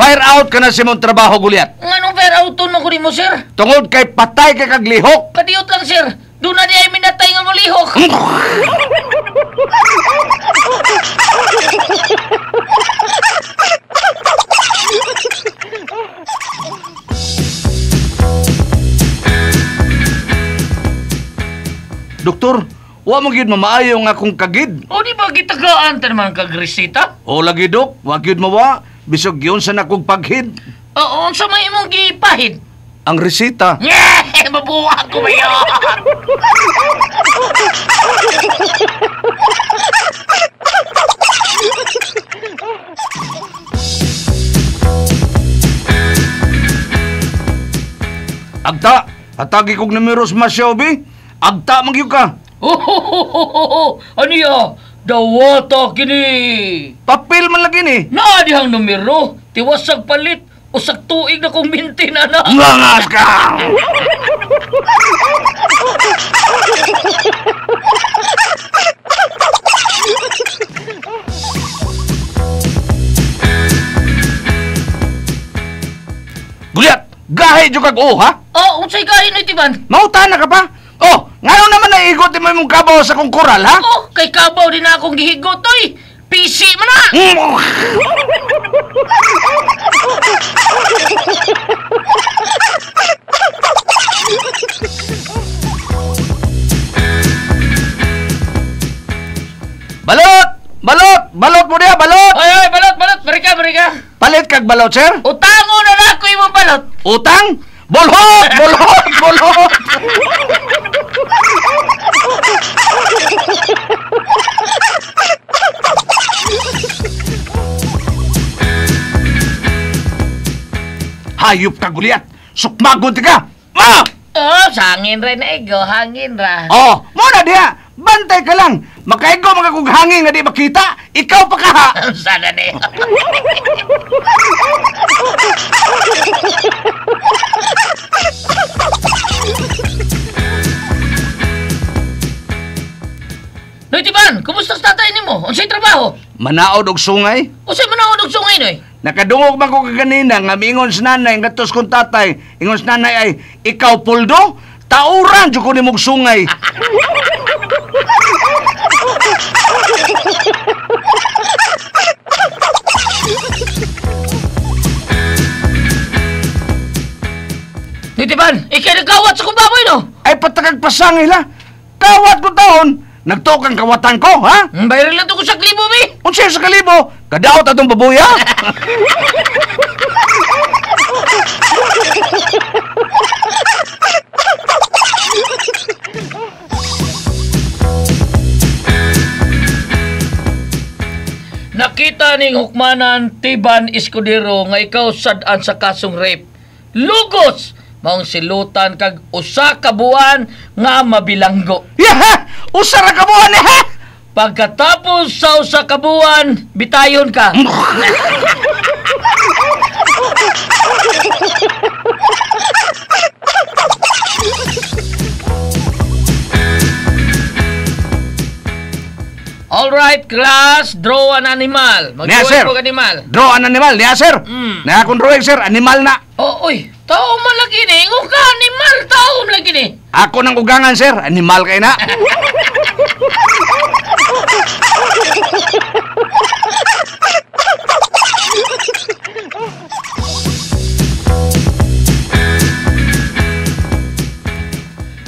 Fire out ka na sa imong trabaho, Gulyat. Nganong fire out mo ko nimo, sir? Tungod kay patay kay kaglihok. Kadiyot lang, sir. Doon na di ay minatay nga molihok. Doktor, wa mo gyud mamaayo nga akong kagid. O di ba gitagaan ta naman kag resita? O lagi dok, wa gyud mawa. Bisog yun sa nakong paghid. Oo, unsa may imong gipahid? Ang resita. Yeah, mabuwag ko ba yun? Agta, atagi kog numero sa Masyobi. Agta man gyud ka. Oh, ano ya? Dawata kini. Papel man lagi ni. Naa dihang numero. Tiwasag palit. Usag tuig na kong mintin, ana. Ngangas ka! Gulyat! Gahi jud kag o, ha? Oh, unsay gahi ni Tiban? Mauta na ka pa? Oh, ngano naman naigot mo imong kabaw sa kong koral, ha? Oh, kay kabaw din na akong gihigot, oy. Pisi man na! Balot! Balot! Balot mo niya! Balot! Oy, oy, balot, balot! Barika, barika! Palit kag balot, sir? Utango na na ako imong balot! Utang? Bolhot! Bolhot! Bolhot! Hayop ka, Gulyat! Sukmagon ka! Ma! Oh, sangin ra na ego, hangin ra. Oh, mo na diha! Bantay ka lang! Makaigo mga kung hangin nga di makita, ikaw pa kaha! Sana na yun. Noy, Tiban, kumusta sa tatay nimo? Unsay trabaho? Manaod og sungay? Unsay manaod og sungay, Noy? Nakadungog man ko kaganina nga miingon sa nanay, ngatos kong tatay, ingon sa nanay ay, ikaw puldo? Tauran jud ko nimog sungay. Noy, Tiban, ikay nagkawat sa kong baboy, no? Ay patakag pasangil, ha? Kawat ko taon! Nagtukang kawatan ko, ha? Bayaran lang to ko sa kalibo, bi! Unsa sa kalibo? Kadaot atong baboy, ha? Nakita ning hukmanan Tiban Escudero nga ikaw sad-an sa kasong rape. Lugos! Maong silutan kag usa ka buwan nga mabilanggo. Yeah! Usa ra ka buwan, eh! Pagkatapos sa usa ka buwan, bitayon ka. All right, class, draw an animal. Mag-draw ko animal. Draw an animal, niya, sir. Na akong drawing, sir, animal na. Oh, oy, tao man lagi ni. Ingon ka, animal, tao man lagi ni. Ako nang ugangan, sir, animal kay na.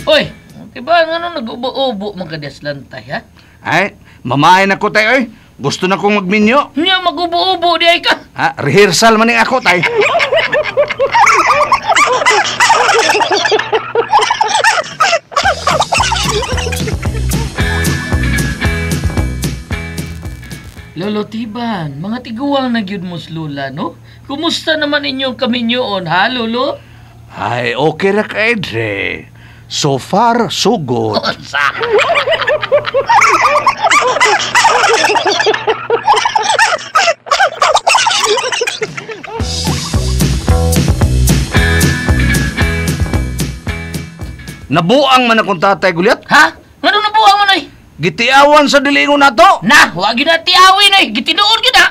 Oy, diba nga nung nag-ubo-ubo man ka diaslantay, ha? Ay, mamain ako tayo, oy. Gusto na kong magminyo. Nya, mag-ubo-ubo di ay ka. Ha, rehearsal man ako tay. Lolo Tiban, mga tiguang na gyud mo lula, no? Kumusta naman inyong kaminyoon, ha, Lolo? Ay, okay ra ka, Edre. So far, so good. Nabuang man akong tatay, Gulyat. Ha? Ano nabuang man, oy? Gitiawan sa dilingon na to. Na, wag yun na tiawin, oy. Gitinuon yun na.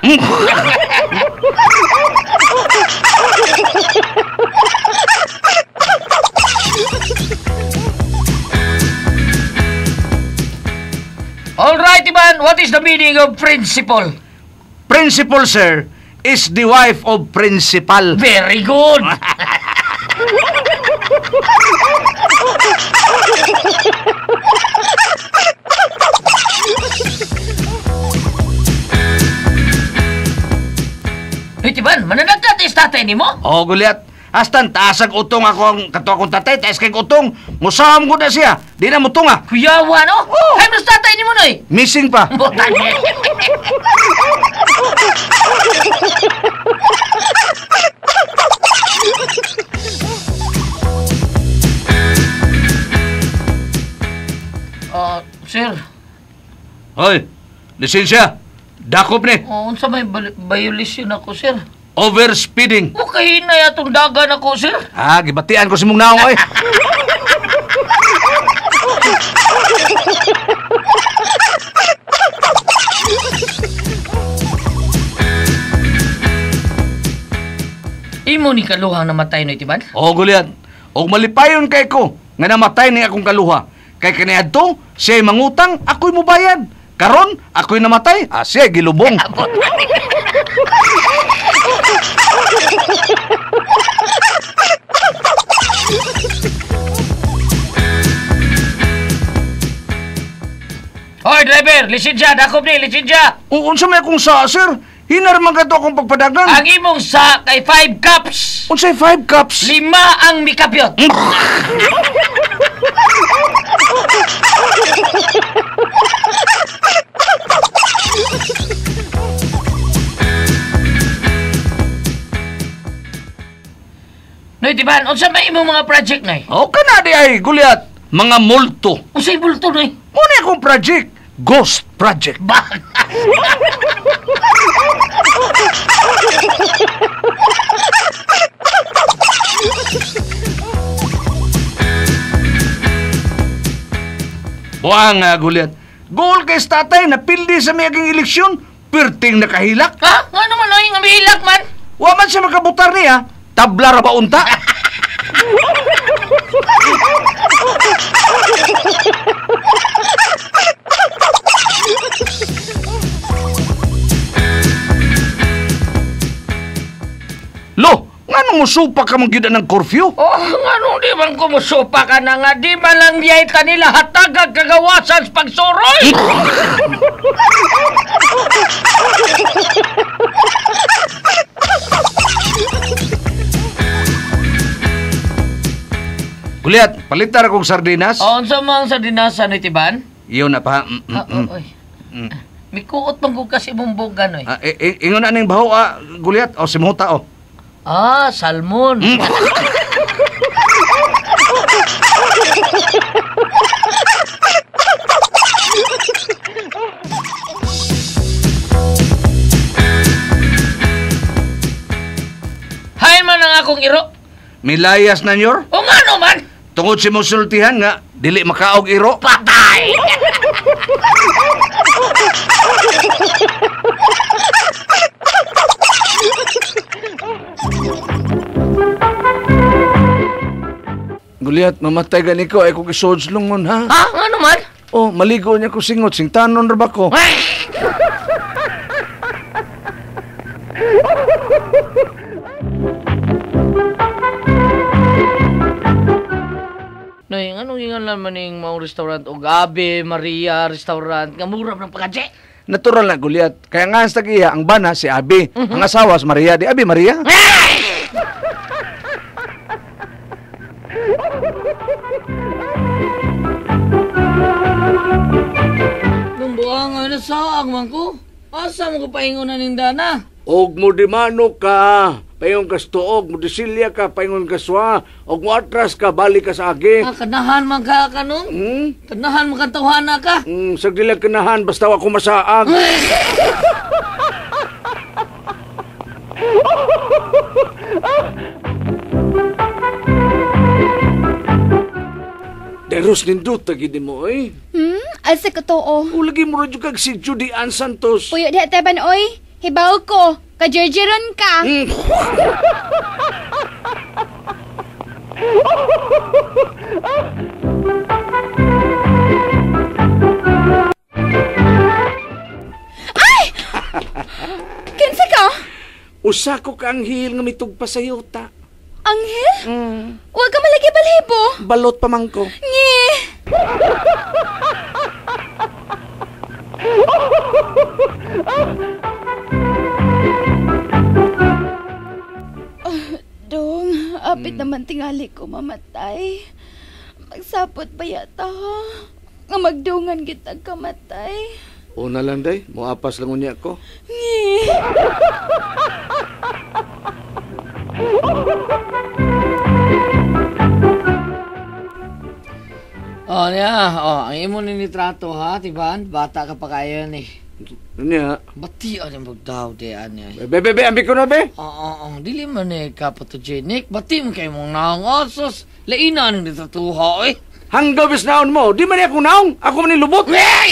All right, Ivan, what is the meaning of principle? Principal, sir, is the wife of principal. Very good. Hoy, Tiban, mananagkat is tatay ni mo? Oh, Goliath. Astan, taasag utong ako ang kato akong tatay, taas kay utong. Musaham ko na siya. Di na mutong ah. Kuyawa, no? Oh. Ay, mas tatay ni mo, noy. Missing pa. Butan niya. Sir. Hoy, lisensya. Dakop ni. Oh, unsa may violation ako, sir? Overspeeding. Okay na yatong dagan ako, sir. Ah, gibatian ko si mong naong, oy. Imo ni kaluhang namatay no, Tiban? Oo, Goliath. Og malipayon kay ko nga namatay ni akong kaluha. Kay kaniadto, siya'y mangutang, ako'y mubayad. Karon, ako'y namatay, ah, siya'y gilubong. Hoy, driver, lisensya, dakop ni, lisensya. Unsa may akong sa, sir? Hinar man kato akong pagpadagan. Ang imong sa kay 5 cups. Unsay 5 cups? 5 ang mikapyot. Noy, Tiban, unsa may imong mga project, Noy? O kana di ay, Goliath. Mga multo. Unsay multo, Noy? Muna akong project. Ghost Project. Bak! Buang, Goliath. Goal kay tatay, napildi sa miyaging eleksyon, pirting nakahilak. Ha? Nga naman, Noy? Nga mihilak man? Wa man siya makabutar niya. Tabla ra ba unta? Lo, nganong musupa ka mong gyud ng curfew? Oh, nganong di man kumusupa ka na nga, di man lang niyay kanila hatagag kagawasan sa pagsuroy! Goliath, palitar akong sardinas. O, unsa mang sardinasan ni Tiban? Iyon na pa. Oy. Mikuot man ko kasi mong bugan, oy. Ah, ingon na ning baho, Goliath. O, simuta, o. Ah, salmon. Hay man ang akong iro. Milayas na nyor? O nga no man. Tungod si musultihan nga, dili makaog iro. Patay! Goliath, mamatay gani ko ay kung isuod lungon, ha? Ha? Nga naman? Oh, maligo niya ko singot, singtanon ra ba ko? Noy, anong ingan naman ning maong restaurant o Gabi, Maria restaurant nga mura ng pagkadye? Natural na, Goliath. Kaya nga sa tagiya, ang bana si Abi. Ang asawa si Maria. Di Abi, Maria. Nung buang ay nasaang man ko. Asa mo ko paingon na ning dana? Og mo di mano ka, paingon ka sa tuog, mo disilya ka, paingon ka swa, og mo atras ka, balik ka sa agi. Ah, kanahan man ka kanong? Hmm? Kanahan man ka tawhana ka? Sagdilag kanahan, basta wa ko masaag. Deros nindot, tagid mo, oy. Asa ka to, oh. Ulagi mo radyo kag si Judy Ann Santos. Puyo diha taban, oy. Hibaw ko. Kajerjeron ka. Ay! Kinsa ka? Usa ko ka anghel nga mitugpa sa yuta. Anghel? Wa ka malagi balhibo. Balot pa man ko. Ngi. Oh, dong, apit naman tingali ko mamatay. Magsapot ba yata ha? Nga magdungan kita kamatay. Una lang day, moapas lang unya ko. Ngi. Oh, niya. Oh, ang imo ni nitrato ha, Tiban. Bata ka pa kayo ni. Niya. Bati ang magdaw di ani. Be, be, be, ambi ko na be. Oo, oo, dili man eh ka photogenic. Bati mo kay mong naong osos. Laina ang nitratuha eh. Hanggaw bis naon mo, di man ni ako naong. Ako man ni lubot. Ay!